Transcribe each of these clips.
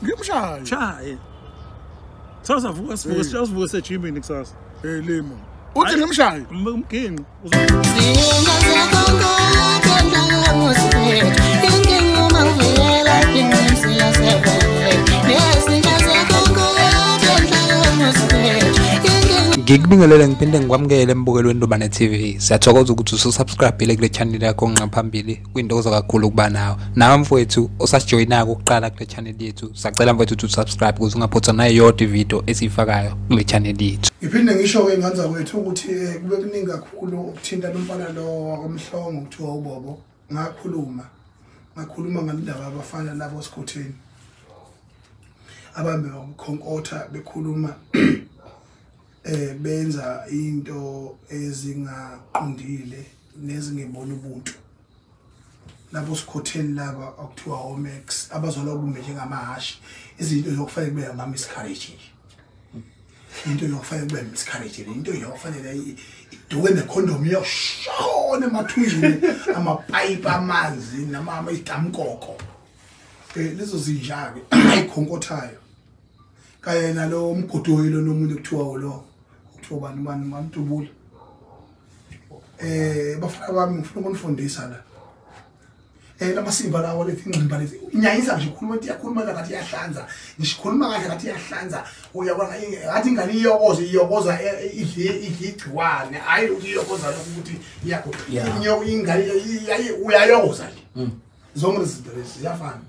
Ngimshaye. Chaye. Sasa vuka sivuka sivuka sejimini kusasa. Eh limo. Uthi ngimshaye. Umginqo. Ngikubingelele ngiphinde ngikwamukele embukelweni Ndubane TV. Siyathokoza ukuthi ususubscribe kule channel yakho ngaphambili. Kuyintokozo kakhulu ukuba nawe. Nawe mfowethu osasijoyinayo ukuqala kule channel yethu. Sacela mfowethu ukuthi usubscribe ukuze ungaphothwa nayo yodwa ivideo esiyifakayo kule channel yethu. Ngiphinde ngisho ke ngane zakwethu ukuthi kube kuningi kakhulu ukuthinta lo mfana lo wakomhlongo kuthiwa uBobo. Ngakhuluma ngalendaba abafana labo esikhotheni. Abambe ukukhonkotha bekhuluma benza into ezingaqondile nezingebona ubuntu labo sikhotheni laba okuthiwa omax abazalwa kumbe njengamahashi izinto zokufanele kube ama miscarriage nje into yokufanele kube miscarriage into yokufanele iduke necondom yoshona emathunjini amapipe amanzi nama idamkoko lezo zinja ke ayikhonkothayo kanye nalo umgodoyi lo nomuntu ekuthiwa lo kuthiwa bani bani mamdubula bafana bami ngifuna ukunifundisa la lamasimba lawo lethi ingqimba lezi inyanyisa nje ikhuluma into iyakhuluma ngathi iyahlanza ngishikhuluma kahle ngathi iyahlanza uyabona ngathi ingane iyokoza iyokoza idle igciwane hayi ukuthi iyokoza lokhu ukuthi iyakho ingane uyayokoza nje zonke izinto lezi ziyafana.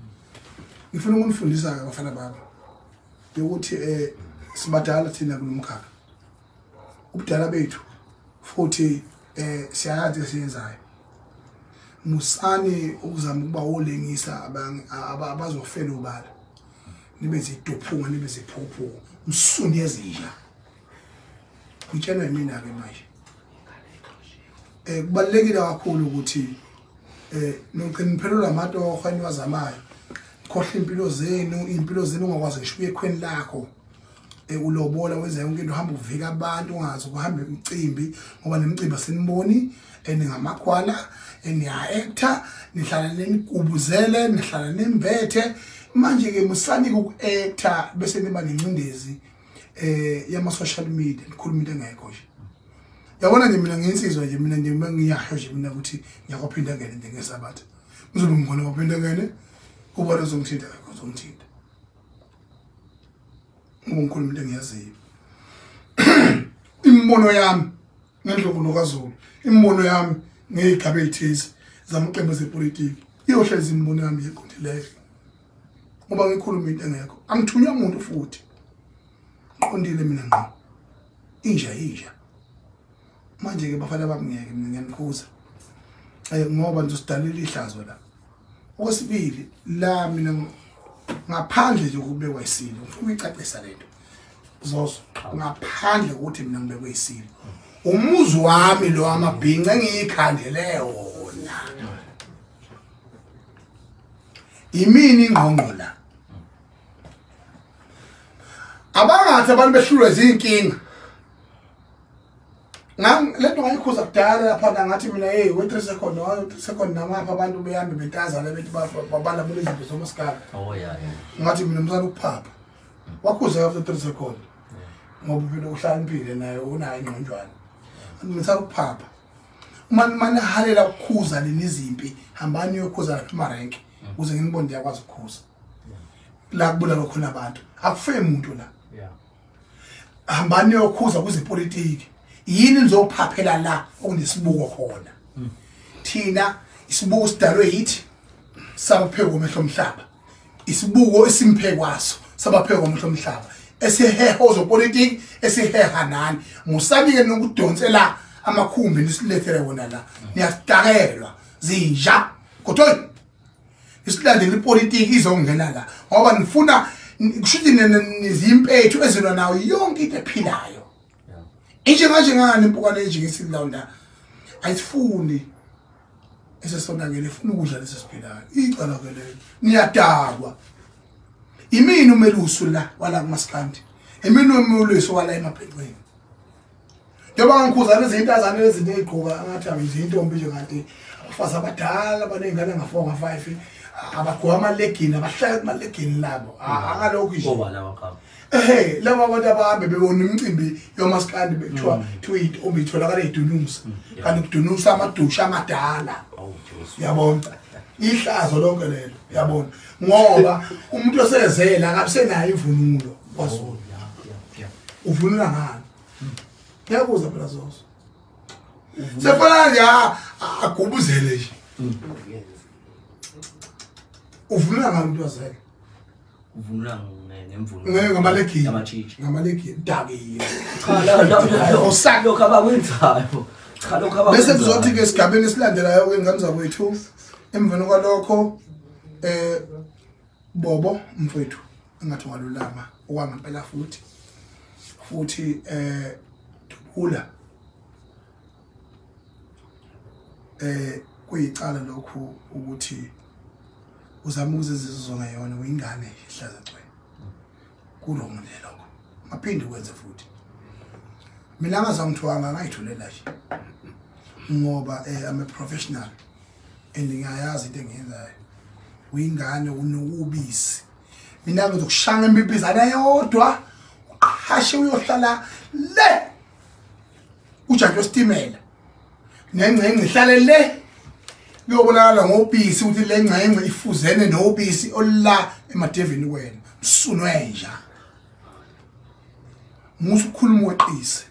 Ngifuna ukunifundisa ke bafana bami yokuthi sibadala thina kulomkhakha ubudala bethu futhi siyayazi esiyenzayo. Musani ukuzama ukuba olengisa abazofela ubala nibe ziduphunga nibe ziphuphu msuni ezinja ngitshelwe mina ke manje. Kubalekile kakhulu ukuthi nogciniphelelwa amatoho eniwazamayo khohle impilo zenu ungakwazi ngisho uye ekhweni lakho ulobola wenza yonke into uhamba uvika abantu ungazi ukuhamba imicimbi ngoba nemicimbi asiniboni eningamakhwala eniya-actor nihlala nenigubuzele nihlala nembethe. Manje ke musani uku-actor bese niba nencindezi yama social media nikhuluma into engekho nje. Yabona nje mina ngiyinsizwa nje mina nje ngiyasho nje mina ukuthi ngiyakuphinda ngene nje ngesabatha ngizobe ngibona ngaphinda ngene ubona uzongithinta akho uzongithinta ngoba ngikhuluma into engiyaziyo. Imbono yami ngendlovu kaZulu, imbono yami ngeyigaba ezithize zamaqembu ezepolitiki iyohlezi imbono yami eqondileyo ngoba ngikhuluma into engekho. Angithunywa umuntu futhi ngiqondile mina ngqo inja inja. Manje ke bafana bami ngeke mina ngiyanikhuza ngoba nizosidalela ihlazo la. Okwesibili la mina ngaphandle nje ukubekwa isilo ngifuna ukuyicacisa lento zozo ngaphandle ukuthi mina ngibekwe isilo umuzi wami lo amabhinca engiyikhandele wona imini ingqongqo la abangathi abantu behlulwe izinkinga lento ngayikhuza kudala lapha ngathi mina hey we 3 second no 3 second namapha abantu behambe bentaza la bethi babalamula izinto zomasikala. Oh yeah yeah. Ngathi mina msana ukuphapha wakhuza after 3 second ngoba phela uhlaliphile naye unayo ingqonjwana. Msana ukuphapha uma manihalela ukukhuza lenizimpi hambani uyokhuza lapha emarenke ukuze nginibone ndiyakwazi ukukhuza la kubulala khona abantu akufe umuntu la. Hambani uyokhuza kuzepolitiki yini nizophaphela la okunesibuko khona. Thina isibuko sidalwe yithi sabaphekwa omehlo omhlaba, isibuko esimphekwaso sabaphekwa omehlo omhlaba esiheha ozopolitiki esiheha nani. Musabike nokudonsela amakhumbi nisilethele wona la niyasidakelwa zinja kodwa isilandela ipolitiki izongena la ngoba nifuna kushuthi nizimpethu ezilwa nayo yonke into ephilayo. Inje manje ngani impukane nje ngisilawunda ayifuni esesonakele ifuna ukudla lesesiphilayo icala ke lelo niyadakwa. Imini umelusu la wala kumasikandi imini umelusu wala emabhenqeni njengoba ngikhuza lezi intazane lezi ezigqoka ngathi ayizintombi nje kanti abafazi abadala banezingane nga4 nga5 Abagqoka amalegini, abahlala kumalegini labo. Akalokhu nje. Oba lawa qaba. Laba abantu abahambe bebona imicimbi yomaskandi bekuthiwa thiwa intombi itholakala idunusa. Kanti kudunusa amadusha amadala. Yabona? Ihlazo lonke lelo, yabona? Ngoba umuntu osezela akasenayo imvunulo kwaZulu. Uvunula ngani? Ngiyakuza phela zozo. Sefana nje agubuzele nje. Uvunula ngani umuntu wazela? Uvunula ngemvunulo. Ngamalegini. Amatshitshi. Ngamalegini dakiwe. Cha la lokho abakwenzayo. Cha lokho abakwenzayo. Bese kuzothi ke esigabeni esilandelayo ke ngane zakwethu emveni kwalokho Bobo mfowethu engathi walulama okwangempela futhi dubula kuyicala lokhu ukuthi uzama ukuzizwa ngayona uyingane ihlaza cwe kulongo nje lokho maphinde ukwenze futhi. Mina ngazangithiwanga ngayithulela nje ngoba I'm a professional and ngiyayazi into engiyenzayo. Uyingane unokubisi, mina ngizokushanga impipizana yodwa uqhashe uyohlala le ujantshi wesitimela nengcengce ihlale le kuyobonakala ngobisi ukuthi le ngcengce ifuzene nobisi olula emadevini wena msunwenja. Musu ukukhuluma weqise.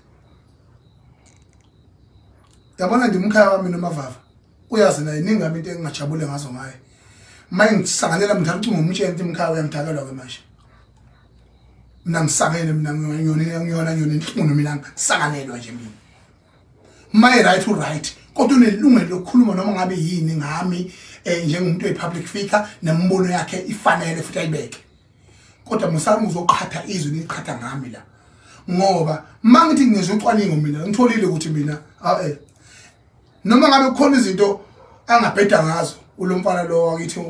Yabona nje umkhaya wami noMavava uyazi naye ningami into engingajabule ngazo ngaye. Maye ngisanganela mthanda ucingo umtshela ukuthi umkhaya uyamdakelwa ke manje. Mina ngisangene mina ngiyona inhlungu mina ngisanganelwa nje mina. Maye right u right kodwa unelungelo lokukhuluma noma ngabe yini ngami njengomuntu oyi public figure nembono yakhe ifanele futhi ayibeke. Kodwa musami uzoqhatha izwi niqhatha ngami la. Ngoba mangithi ngizwe ucwaningo mina ngitholile ukuthi mina noma ngabe kukhona izinto angabheda ngazo ulomfana lo wakithi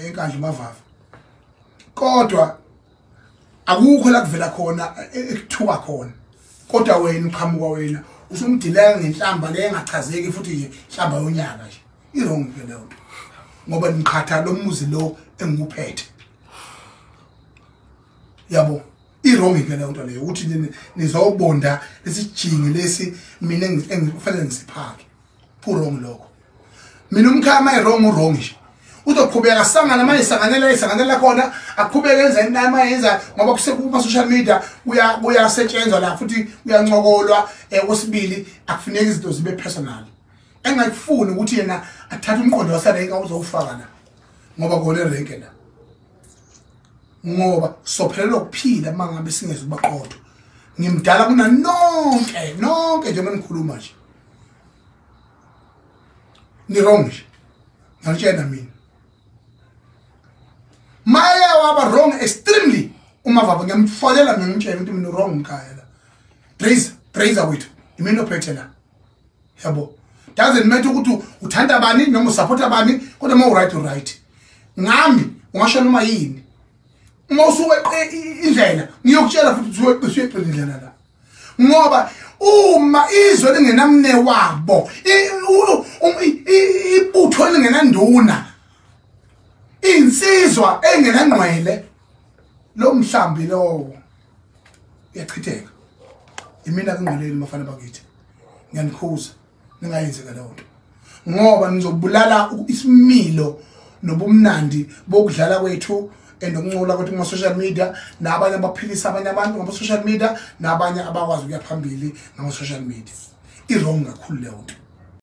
eNkandla Mavava, kodwa akukho la kuvela khona ekuthuka khona. Kodwa wena uqhamuka wena usumdileka ngenhlamba le engachazeki futhi nje inhlamba yonyaka nje i-wrong ke leyo nto, ngoba niqhatha lo muzi lo engikuphethe yabo. I-wrong ke leyo nto leyo ukuthi nizobonda lesijingi lesi mina engikufanele ngisiphake. Ku-wrong lokho. Mina umkhaya uma i-wrong u-wrong nje uzoqhubeka sangana manje sanganela khona aqhubeke enze into ayenza ngoba kusekuma social media uyasetshenzwa la futhi uyancokolwa. Okwesibili akufuneki izinto zibe personal. Engakufuni ukuthi yena athathe umqondo waserenke uzowufaka la ngoba kona erenke la, ngoba sophelelwa ukuphila uma ngabe singezuba qotho. Ngimdala kuna nonke nonke nje manikhuluma nje ni wrong nje, ngiyalitshela mina. Maye waba wrong extremely uMavava ngiyamfonela ngimtshela ukuthi mina wrong mkhaya la. Tracer wethu imina ophethe la yabo. Doesn't matter ukuthi uthanda bani noma usupporta bani, kodwa uma u-right u-right. Ngami ungasho noma yini uma usuweqe indlela ngiyokutshela futhi usuweqe indlela la, ngoba uma izwe lingenamne wabo ibutho lingenanduna insizwa engenangqwele lo mhlambi lowo uyachitheka. Imina kungqweleni mafana bakithi, ngiyanikhuza ningayenzi leyo nto ngoba nizobulala isimilo nobumnandi bokudlala kwethu nokuncola kwethu kuma social media, nabanye abaphilisa abanye abantu ngama social media, nabanye abakwazi ukuya phambili ngama social media. I-wrong kakhulu leyo nto.